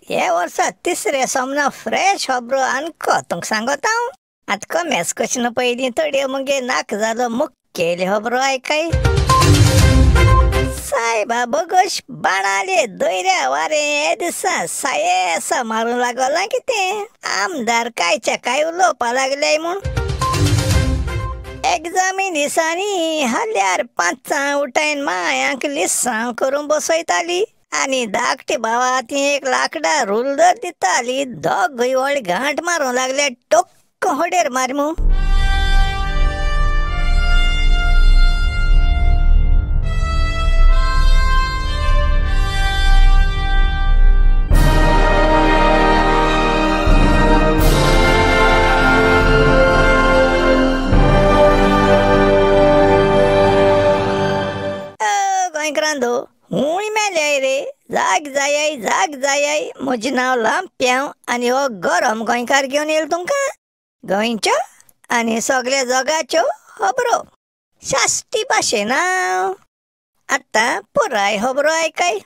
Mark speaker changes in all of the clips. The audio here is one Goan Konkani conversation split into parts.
Speaker 1: हे वर्सा तिसरे सोमना फ्रेश खबरो आनको तुमकां सांगता हांव. आतां कमेस कशें पयलीं थोड्यो मुगे नाक जालो मुखेल खबरो आयकाय. सायबा बगश बाणाले दयऱ्या वारें हे दिसा साये आसा मारूंक लागला कितें आमदार कायच्या काय उलोवपा लागले म्हूण. एग्जामी दिसांनी हाल्यार 5 उठायन मायांक लिसांव करून बसयताली आनी धाकटी भावा ती एक लाकडां रुल्दर दिताली. दोगूय व्हड घांट मारूंक लागले टोक्क होडेर मार मू. गोंयकारांनो हूंय मेल्याय रे, जाग जायाय जाग जायाय. म्हजें नांव लांप्यांव आनी हो गरम गोंयकार घेवन येयलो तुमकां गोंयच्यो आनी सगल्या जगाच्यो खबरो साश्टी भाशेन. आतां पुराय खबरो आयकाय.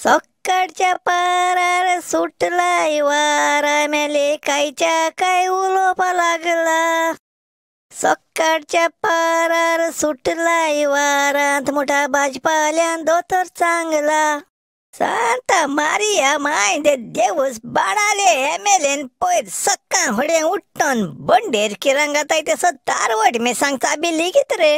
Speaker 1: सकाळच्या पारार सुटलाय वारा मेले कायच्या काय उलोवपा लागला. सकाळच्या पारार सुटलाय वारांत मोठा भाजपाल्यान दोतोर चांगला. सांता मारिया my दे देवस बाणाले एमेलेन पयर सक्का होडें उठ्ठन बंडेर किरंगाताय तेसो तारवट मी सांगता बी लिगीत रे.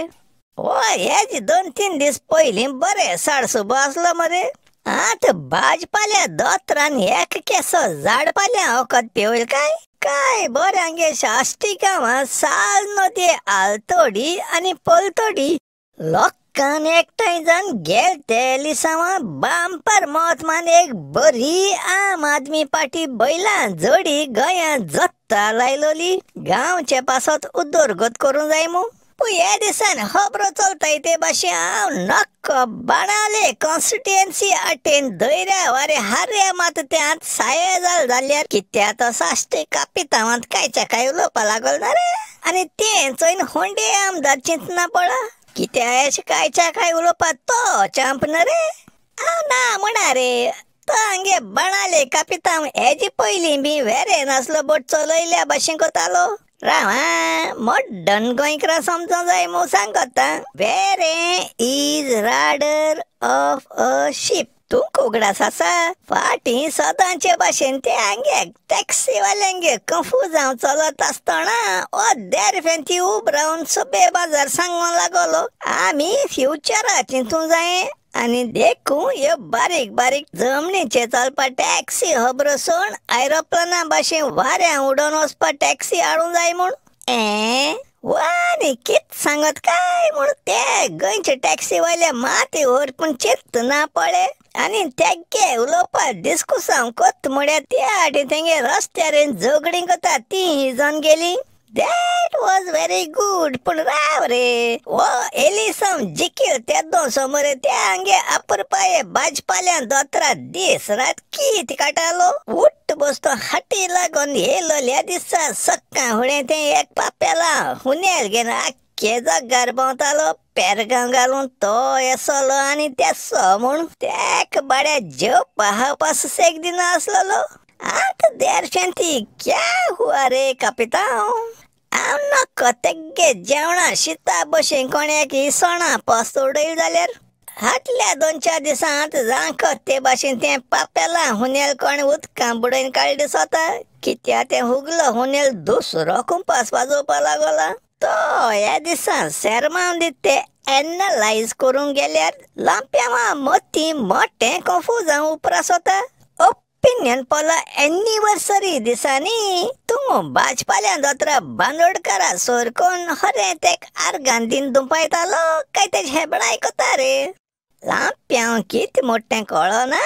Speaker 1: हय हेज 2-3 दीस पयलीं बरें साडसुबो आसलो मरे. आतां भाजपाल्या दोतरान एक केसो झाडपाल्या वखद पिवयल काय काय बरें हांगे साश्टी गांवांत साल नदये आलतोडी आनी पलतोडी लोकान एकठांय जावन गेल ते लिसांवां बांपार मत मान एक बरी आम आदमी पार्टी बैलां जोडी गोंयांत जत्ता लायलोली. गांवचे पासत उदरगत करूंक जाय मू. पूण ह्या दिसान खबरो चलताय ते भाशेन हांव नक्को बाणाले कॉन्स्टिट्युएन्सी आटेन दयऱ्या वारे हार्या मात त्यांत साये जाल जाल्यार कित्या तो साश्टी कापितांवांत कायच्या काय उलोवपा लागल ना रे. आनी तें चोयन होंडे आमदार चिंतना पडा कित्या अशें कायच्या काय उलोवपा तो चांप ना रे. हांव ना म्हणा रे तो हांगे बाणाले कापितांव हेजे पयलीं बी वेरे नासलो बोट चलयल्या भाशेन कोतालो. राव हा मोड्डन गोंयकारां समजों जाय म्हूण सांगता. Verem is rudder of a ship. तुमकां उगडास आसा फाटीं सदांचे भाशेन ते हांगे टॅक्सीवाल्यांगे कंफुजांव चलत आसतना अर्द्यार फेंती उब रावन सभे बाजार सांगूंक लागलो आमी फ्युचरा चिंतूंक जाय आनी देखून ह्यो बारीक बारीक जमनीचे चलपा टॅक्सी खबरो सोड एरोप्लेना भाशेन वाऱ्यान उडोवन वचपा टॅक्सी हाडूंक जाय म्हूण. आनी कित सांगत काय म्हूण ते गोंयचे टॅक्सीवाले माती व्हर पूण चिंत ना पळे आनी तेगे उलोवपा डिस्कुसांव कोत म्हळ्यार त्या आटी तेंगे रस्त्यार झगडीं करता ती जावन गेली. That was very good. पूण राव रे हो एलिसांव जिखील तेदों मरे ते हांगे अपुरपाये भाजपाल्यान दोतरा दीस रात कित काडटालो. उठ बसतो हाटी लागून येयलो ह्या दिसा सक्का फुडें तें एक पापेला हुनेल घेवन आख्खे जगार भोंवतालो पेरगांव घालून तो येसलो आनी तेसो म्हूण तेक बाड्या जेवपा खावपा सुसेग दिना आसलेलो. आतां देरशांती क्या हुआ रे कापितांव. हांव नक्को तेगे जेवणा शिता भशेन कोणाक इसोणा पस्त उडयली जाल्यार फाटल्या 2-4 दिसांत जांको ते भाशेन तें पापेला हुनेल कोण उदकां बुडोवन काडलें दिसता. कित्या तें हुगलो हुनेल दुसरो कुंपास वाजोवपा लागला. तो ह्या दिसान सेरमांव दित ते एनलायज करूंक गेल्यार लांप्यांवा मतीं मोटें कंफुजांव उप्रासता. ओपिनियन पोला एनिवर्सरी दिसांनी तूं भाजपाल्यान दोतरा बांदोडकारा सोरकोन हरें तेक आर्गान दीन दुंपायतालो काय तेजें हेबडाय कोता रे. लांप्यांव कितें मोटें कळना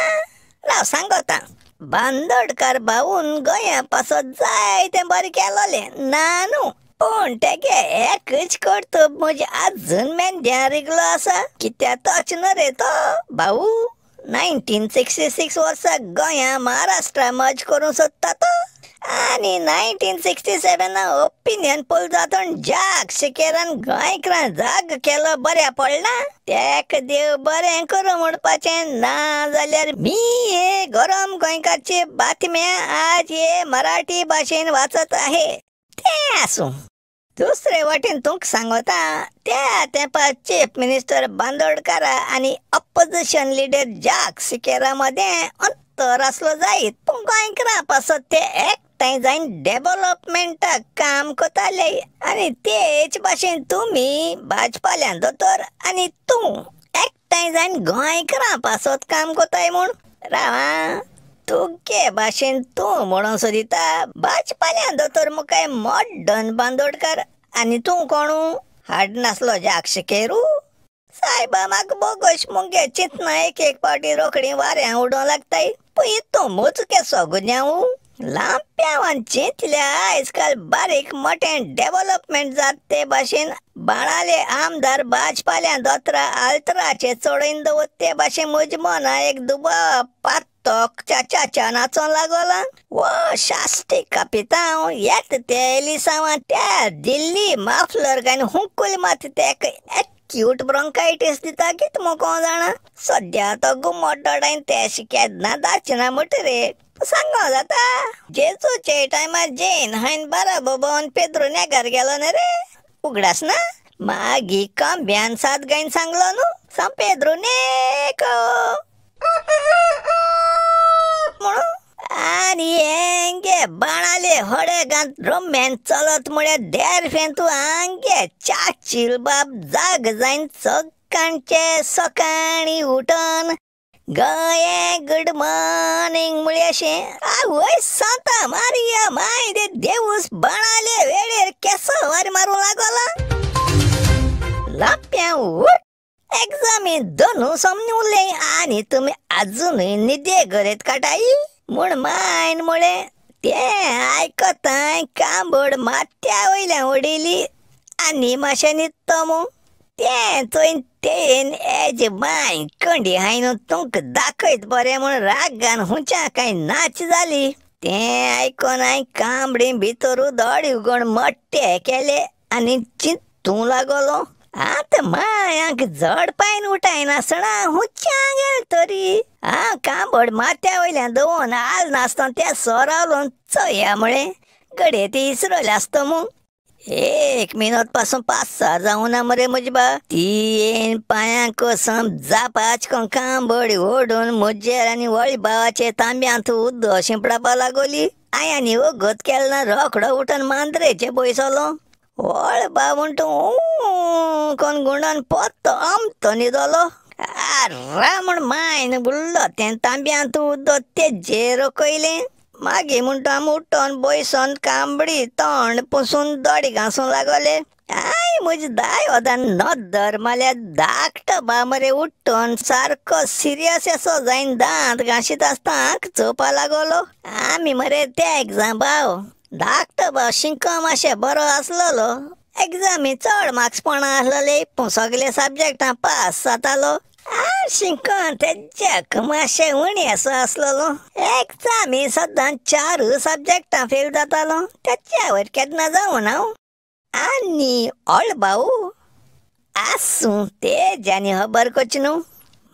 Speaker 1: राव सांगता. बांदोडकार भाऊन गोंया पासत जायतें बरें केलोलें ना न्हू पूण तेगे एकच कर्तब म्हजे आजून मेंद्यां रिगलो आसा. कित्या तोच न्हू रे तो भाऊ 1966 वर्सा गोंया महाराष्ट्रा मर्ज करूंक सोदता तो. आनी 1967 ओपिनियन पोल जातून जाग सिकेरान गोंयकारान जाग केलो बऱ्या पडला. तेक देव बरें करूं म्हणपाचें ना जाल्यार मी हे गरम गोंयकारची बातम्या आज हे मराठी भाशेन वाचत आहे. तें आसूं. दुसरे वाटेन तुमकां सांगता त्या तेंपार चीफ मिनिस्टर बांदोडकारा आनी ऑपोजिशन लिडर जाक सिकेरा मदें अंतर आसलो जायत, पूण गोंयकारां पासत ते एकठांय जावन डेवलपमेंटाक काम करताले. आनी तेच भाशेन तुमी भाजपाल्यान दोतोर आनी तूं एकठांय जावन गोंयकारां पासत काम करताय म्हूण राव. तुगे भाशेन तूं म्हणून सोदिता भाजपाल्यान दोतोर मुखाय मॉडर्न बांदोडकार आनी तूं कोणू हाड नासलो जाक सिकेरू. सायबा म्हाका बोगोश मुगे चिंतना एक एक पावटी रोखडी वाऱ्यां उडोवंक लागताय. पूण तूं मोजके सगुन्यांव लांप्यावान चिंतल्या आयज काल बारीक मोठें डेवलपमेंट जात ते भाशेन बाणाले आमदार भाजपाल्या दोतरा आल्तराचे चडोवन दवर ते भाशेन म्हज्या मना एक दुबाव पात्तोक च्याच्या नाचोंक लागोला. वो शास्ती कापितांव येत ते एलिसांवां त्या दिल्ली माफलर गायन हुंकूल मात तेका एक्यूट ब्रोंकायटीस दिता कित मगो कोण जाणा. सद्या तो गुमोट दोडायन ते केन्ना दाचना म्हणटा रे. सांगो जाता जेजूचे टायमार जेन हांवें बारा बोबोन पेद्रो नेगार गेलो न्ही रे, उगडास ना? मागीर कांब्यान सात गायन सांगलो न्हू सांग पेद्रो नेको म्हणून. आनी हेंगे बाणाले हडे गांत रोम्यान चलत म्हळ्यार देर फेन तूं आंगे चाचील बाब जाग जायन सकाळचे सकाळीं उठून गये गुड मॉर्निंग म्हळ्यार अशें आवय सांता मारिया माय ते देवूस बाणाले वेळेर केसो वार मारूंक लागोला. लाप्यां उठ एग्जामी दोनू सोमनी उरले आनी तुमी आजुनूय निदे गरेत काटाय म्हूण मायन म्हळें. तें आयकताय कांबड माथ्या वयल्यान उडयली आनी मातशें न्हिदतो मू. तें चोयन तेन एज my कंडी हांवें तुमकां दाखयत बरें म्हूण रागान हुंच्या कांय नाच जाली. तें आयकोन हांवें कांबडी भितर दोळे उगोवन मट्टे केले आनी चिंतूंक लागलो. आतां मायांक जड पायन उठायनासतना हुंच्या गेल तरी हांव कांबड माथ्या वयल्यान दवरून आल नासतना त्या सोरावलोन चोया म्हळें घडये ती इसरोले आसतो मू. एक मिनट पासून पासार जावना मरे म्हजी बा. ती येन पांयांक सम जापाच कांबडी ओडून म्हजेर आनी वळी बावाचे तांब्यांत उदक शिंपडावपाक लागोली. हांवें आनी वगत केलें ना, रोखडो उठून मांद्रेचे बयसलो. वळ बा म्हूण तूं कोण गुंडान पोत्तो आमतो न्हिदलो. आरा म्हूण मायन बुडलो तें तांब्यांत उदक तेजेर रकयलें. मागीर म्हणटा आमी उठोन बयसोन कांबडी तोंड पुसून दोळे घांसूंक लागले. I म्हजी दाय ओदान नदर मारल्यार धाकटो बा मरे उठोन सारको सिरियस असो जायन दांत घांशीत आसता आंक चोवपा लागलो. आमी मरे त्या एग्जाम भाव धाकटो भाव शिंको मातशें बरो आसलेलो. एग्जामी चड मार्क्स आसलेले पूण सगळे सब्जेक्टां पास जातालो. शिंकोन तेज्याक मातशें उणें असो आसलेलो. एग्जामी सद्दां 4 सब्जेक्टां फेल जातालो, तेच्या वयर केन्ना जावना हांव. आनी ओळ भाऊ आसूं तेज्यानी खबर करची न्हू.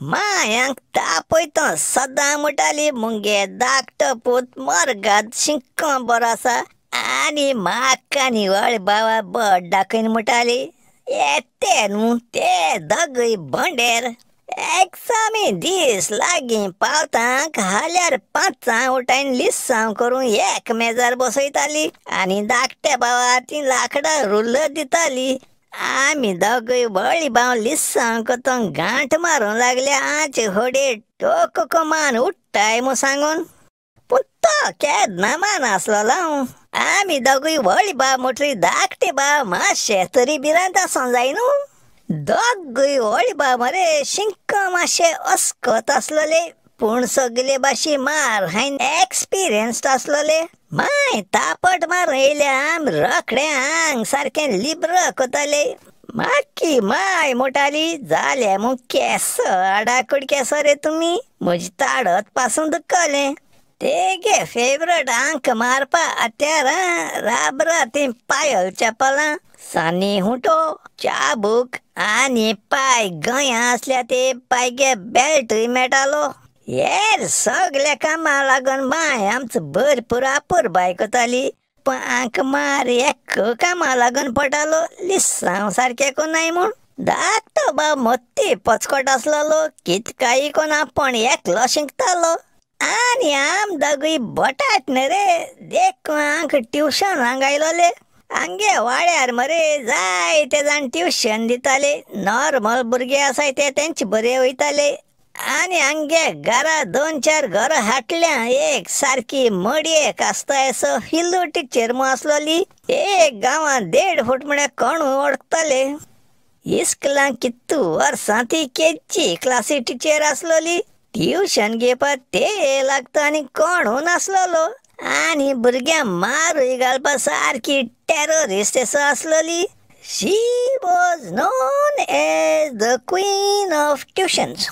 Speaker 1: मायांक तापयता सदां म्हणटाली मुगे धाकटो पूत मर्गाद शिंको बरो आसा आनी म्हाका आनी वळ बाबा बट दाखयन म्हणटाली. येते न्हू ते दोगूय बंडेर. एग्जामी दीस लागीं पावतांक हाल्यार 5 उठायन लिसांव करून एक मेजार बसयताली आनी धाकट्या भावा ती लाकडां रुल्ल दिताली. आमी दोगूय वळी भाव लिसांव करून गांठ मारूंक लागले आंच होडे टोक कमान उठ्ठाय म्हूण सांगून. पूण तो केन्ना मान आसलेलो. आमी दोगूय वळी भाव म्हटली धाकटे भाव मातशें तरी भिरांत आसूंक जाय न्हू. दोगूय वळी भाव मरे शिंको मातशें अस्कत आसलेले पूण सगले भाशे मार हांवें एक्सपिरियन्स्ड आसलेले. माय तापट मारून येयल्या आम रोखडें आंग सारकें लिब्र कोताले. माकी my म्हणटाली जालें मू केसो आडाकूड केसो रे तुमी, म्हजी ताडत पासून दुखलें. तेगे फेवरेट आंक मारपा हत्यारां राबरा तीं पायल चपलां सानी हुंटो चाबूक आनी पाय गंया आसल्या ते पायगे बेल्टूय मेळटालो. हेर सगल्या कामां लागून माय आमचो भरपूर आपुरबाय करताली. पण आंक मार एक कामां लागून पडटालो लिसांव सारकें कोनाय म्हूण. धाकटो भाव मत्ती पचकट आसलेलो कितकाय कोण आपूण एकलो शिकतालो. आनी आम दोगूय बटाट न्ही रे देखून आंक ट्युशनाक घायलोले. आमगे वाड्यार मरे जायते जाण ट्युशन दिताले. नॉर्मल भुरगे आसाय ते तेंचे बरे वयताले. आनी आमगे घरा दोन चार घरां हाटल्या एक सारकी मडयेक आसता असो फिलू टिचर म्हूण आसलोली. एक गांवांत 1.5 फूट म्हळ्यार कोण वळखताले. इस्कुलांत कितू वर्सां ती केची क्लासी टिचर आसलोली. ट्युशन घेवपाक ते लागता आनी कोण नासलोलो. आनी भुरग्यांक मारूय घालपा सारकी टेररिस्ट असो आसलोली. She was known as the queen of tuitions.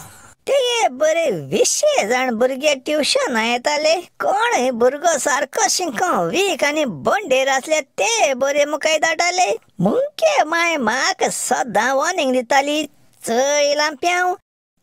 Speaker 1: ते बरे 20 जाण भुरगे ट्युशनां येताले. कोणूय भुरगो सारको शिंको वीक आनी बंडेर आसले ते बरे मुखार धाडटाले. मुगे माय म्हाका सदां वॉर्निंग दिताली, चय लांप्यांव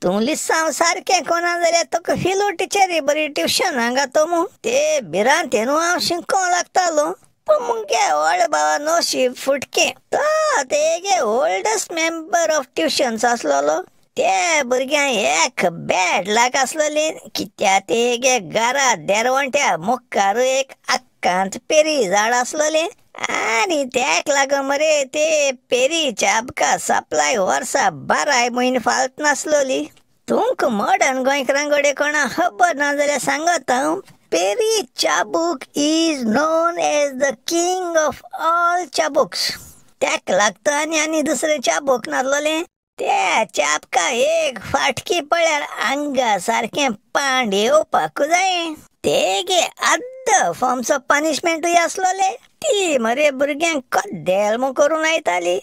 Speaker 1: तूं लिसांव सारकें कोना जाल्यार तुका फिलू टिचरी बरी ट्युशनां घातो म्हूण. ते भिरांतेन हांव शिकोंक लागतालो. पूण मुगे व्हड भावा नशीब फुटकें, तो तेगे ओल्डस्ट मेंबर ऑफ ट्युशन्स आसलोलो. ते भुरग्यांक एक बॅड लाग आसलोली कित्याक तेगे घरा देरवंट्या मुखार एक आक्कांत पेरी झाड आसलोलें. आनी तेक लागून मरे ते पेरी चाबका सप्लाय वर्सा 12 म्हयने फालत नासलोली. तुमकां मॉडर्न गोंयकारां कडेन कोणा खबर ना जाल्यार सांगत हांव, पेरी चाबूक is known as the king of all chabuks. तेक लागता आनी आनी दुसरें चाबूक नासलोलें. ते चाबका एक फाटकी पळ्यार आंगा सारकें पांड येवपाक जाय. तेगे अर्द फॉर्म्स ऑफ पनिशमेंटूय आसलोले. ती मरे भुरग्यांक कदेल म्हूण करून लायताली.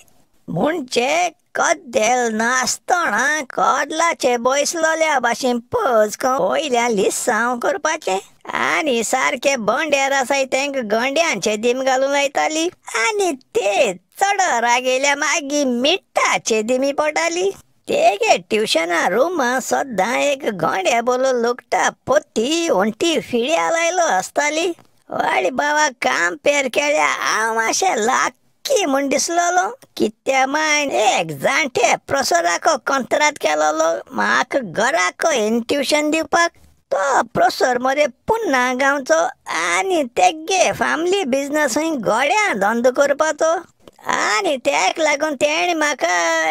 Speaker 1: म्हणजे कदेल नासतना कदलाचे बयसलोल्या भाशेन पज वयल्या लिसांव करपाचें. आनी सारके बंड्यार आसाय तेंका गंड्यांचे दीम घालून लायताली. आनी ते चड रागयल्या मागीर मिठाचे दिमी पडटाली. तेगे ट्युशना रुमा सद्दां एक गोंड्या बोलो लुकटा पोती वण्टी फिड्या लायलो आसताली. वाडी बाबा काम पेर केल्या हांव मातशें लाकी म्हूण दिसलोलो. कित्या मायन एक जाणटे प्रोसोराको कंत्राट केलोलो म्हाका घराको ट्युशन दिवपाक. तो प्रोसोर मरे पुन्ना गांवचो आनी तेगे फॅमिली बिजनस गोड्या धंदो करपाचो. आनी तेक लागून तेणें म्हाका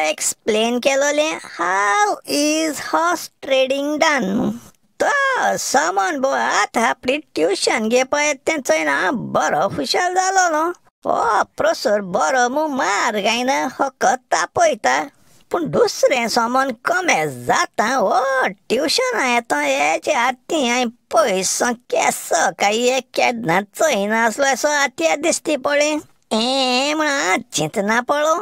Speaker 1: explain केलोलें how is horse trading done. तो सामान बो आतां आपली ट्युशन घेवपा येता तें चोयन हांव बरो खुशाल जालोलो. हो प्रोसोर बरो म्हूण मार गायना फकत तापयता, पूण दुसरें सामान कमे जाता. हो ट्युशनां येता हेचे आती हांवें पयसो केसो काय एक केन्ना चोयनासलो असो आत्या दिसती पळय हें म्हण हांव चिंतना पळो.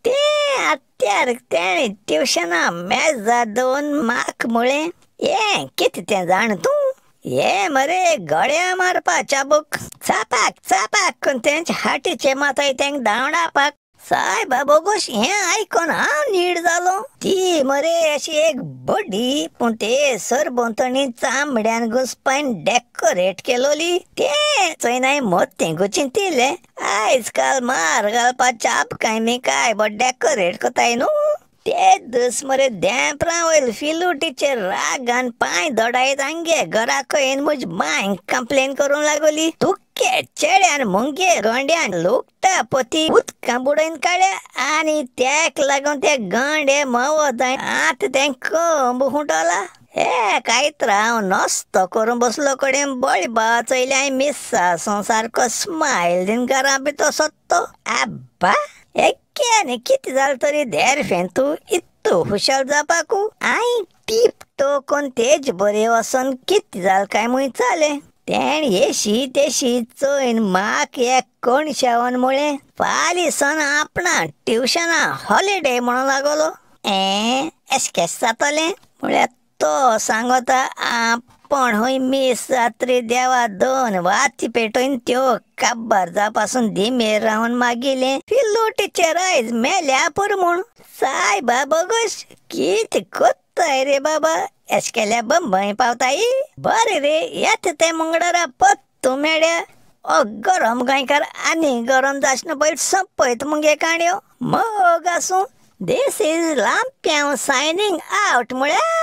Speaker 1: तें आत्यार तेणें ट्युशनां मेजार दवरून म्हाका म्हळें, हें कितें तें जाण तूं, हे मरे गड्या मारपा चाबूक चापाक चापाक करून तेंचे हाटीचे माथाय तेंका धांवडावपाक. सायबा बोगोश हें आयकोन हांव नीड जालो. ती मरे अशी एक बडी पूण ते सरभोंवतणी चामड्यान घुसपायन डेकोरेट केलोली. ते चोयनाय मोतें गुचिंतिल्लें. आयज काल मार घालपा चाबकाय मी काय बट डेकोरेट कोताय न्हू. ते दीस मरे देंपरा वयल फिलू टिचर रागान पांय दोडायत आमगे घराक येवन म्हजी मांयक कंप्लेन करूंक लागली. तुके चेड्यान मुंगे गोंड्यान लुकटा पोती उदकां बुडोवन काडल्या आनी तेक लागून ते गोंडे मोवो जाय आतां तें कंब हुंटोला. हे कायत्रा हांव नस्तो करून बसलो कडेन बळी बाबा चोयलें हांवें मिस्सा सारको स्मायल दीन घरा भितर सोदतो. आब्बा एके कितें जालें तरी धेरफेन तूं इतू खुशाल जावपाकू. हांवें टीप टोकून तेज बरें वचोन कितें जालें काय म्हूण विचारलें. तेणें येशी तेशी चोयन म्हाका एक कोणशावन म्हळें, फाल्यां सान आपणा ट्युशना हॉलिडे म्हणूंक लागलो. हें एशें केशें जातलें म्हळ्यार तो सांगता कोण हय मीस जात्री देवा 2 वाती पेटोवन त्यो काबार जावपासून दिमेर रावन मागिलें फिल्लू टिचर आयज मेल्या पुरो म्हूण. सायबा बोगस कितें कोत्ताय रे बाबा, एश केल्या बंबय पावताय. बरें रे येता ते मंगळारा पत्तू मेळ्या. ओ गरम गोंयकार आनी गरम जाशन पयलीं सोंपयत मुगे काणयो. मोग आसूं. This is Lampiao signing out म्हळ्यार.